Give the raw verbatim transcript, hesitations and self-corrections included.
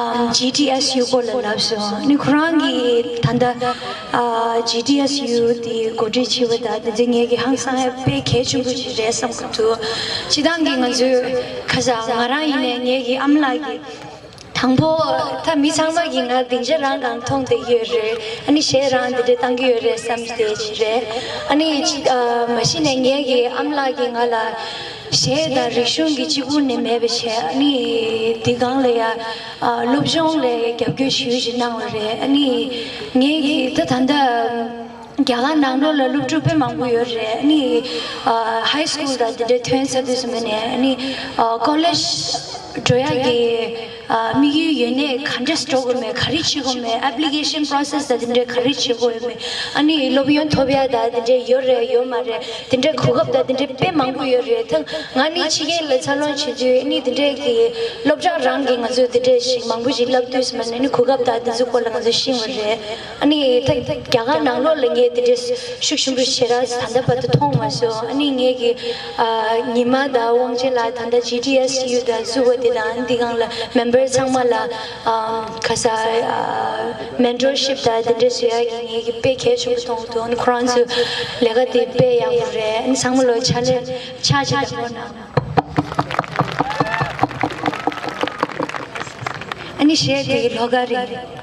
ཨམ། ཇི་ཊི་ཨེས་ཡུ་སྐོར་ལ་ལབ་སོང་། ནི་ཁོ་རང་གིས་ད་ལྟ་ཨ་ཇི་ཊི་ཨེས་ཡུ་དེ་གོ་སྒྲིག་བྱས་པ་དང་དེ་ཚོ་ངེད་ཀྱི་ཧང་སང་ཡ་དཔེ་གལ་ཆེན་པོ་ཞིག་རེད་བསམ་གྱི་འདུག་སྤྱིར་བཏང་གི་ང་ཚོའི་ཁ་ཤས་ང་རང་ཡིན་ནའི་ངེད་ཀྱི་ཨ་མ་ལགས་ཀྱིས་དང་པོ་ད་མི་ཚང་མ་གིས་ང་སྡིངས་ཆ་རང་གང་མཐོང་བསྡད་ཀྱི་ཡོད་རེད། ཨ་ནི་གཞས་རང་འདི་འདྲ་བཏང་གི་ཡོད་རེད་བསམ་བསྡད་ཀྱི་རེད། ཨ་ནི་ཨ་མ་གཞི་ནས་ངེད་ཀྱི་ཨ་མ་ལགས་ཀྱིས་ང་ལ་གཞས་དང་རིག་གཞུང་གི་གཅིག་པུ་ནས་མེད་པ་བྱས། ཨ་ནི་འདི་སྒང་ལ་ཡ་ཨ་སློབ་སྦྱོང་ལ་རྒྱབ་སྐྱོར་ཞེ་པོ་ཅིག་གནང་བ་རེད། ཨ་ནི་ངེད་ཀྱི་ད་ད་ལྟ་རྒྱ་གར་ནང་ལོགས་ལ་སློབ་ཕྲུག་དཔེ་མང་པོ་ཡོད་རེད། ཨ་ནི་ཨ་ཧའི་སི་ཀུལ་དང་དེ་འདྲ་ཐོན་ཚར་དུས་ཙམ་པ་ནས་ཨ་ནི་ཨ་ཀོ་ལེཇ་འགྲོ་ཡག་གི་ཨ་དམིགས་ཡུལ་ཡོད་ནའི་ག་འདྲས་འགྲོ་དགོས་མེད། ག་རེ་བྱེད་དགོས་མེད། ཨེབ་ལི་ཀེ་ཤན་པོ་རོ་སེ་སི་དང་དེ་འདྲས་ག་རེ་བྱེད་དགོས་ཡོད་མེད། ཨ་ནི་སློབ་ཡོན་ཐོབ་ཡ་དང་དེ་འདྲས་ཡོད་རེད་ཡོད་མ་རེད། དེ་འདྲས་གོ་སྐབས་དང་དེ་འདྲས་དཔེ་མང་པོ་ཡོད་རེད། ད་ང་ནི་ཕྱི་རྒྱལ་ལ་འཚར་ལོངས་བྱེད་དུས་ཨ་ནི་དེ་འདྲས་ཀྱི་སློབ་གྲྭ་རང་གིས་ང་ཚོ་དེ་འདྲས་ཞིག་མང་པོ་ཞིག་བསླབ་དུས་ཙམ་པ་ནས་ཨ་ནི་གོ་སྐབས་དང་དེ་ཚོའི་སྐོར་ལ་ང་ཚོ་ཤེས་པ་རེད། ཨ་ནི་ད་རྒྱ་གར་ནང་ལོགས་ལ་ངས་དེ་འདྲས་ཤུགས་ཆེན་པོ་ཞེ་དྲག་ད་ལྟ་བར་དུ་མཐོང་མ་སོང་། ཨ་ནི་ངེད་ཀྱི་ཨ་ཉི་མ་དང་དབང་ཆེན་ལགས་ད་ལྟ་ཇི་ཊི་ཨེས་ཡུ་དང་བཙུགས་པ་དེ་དང་འདི་སྒང་ལ་མེམ་བར་ཚང་མ་ལ་ཨ་ཁ་ས་ཨ་མེན་ཊོར་ཤིབ་དང་དེ་འདྲས་བཟོ་ཡག་གི་ངེད་ཀྱི་དཔེ་གལ་ཆེན་པོ་མཐོང་འདུག་ཨ་ནི་ཁོ་རང་ཚོའི་ལས་ཀ་དེ་དཔེ་ཡག་པོ་རེད། ཨ་ནི་ཚང་མ་ལོ་ཕྱག་ལས་ཕྱག་ཅིག་དང་པོ་གནང་། ཨ་ནི་གཞས་དེ་ལྷོ་ཁ་རིང་རེད།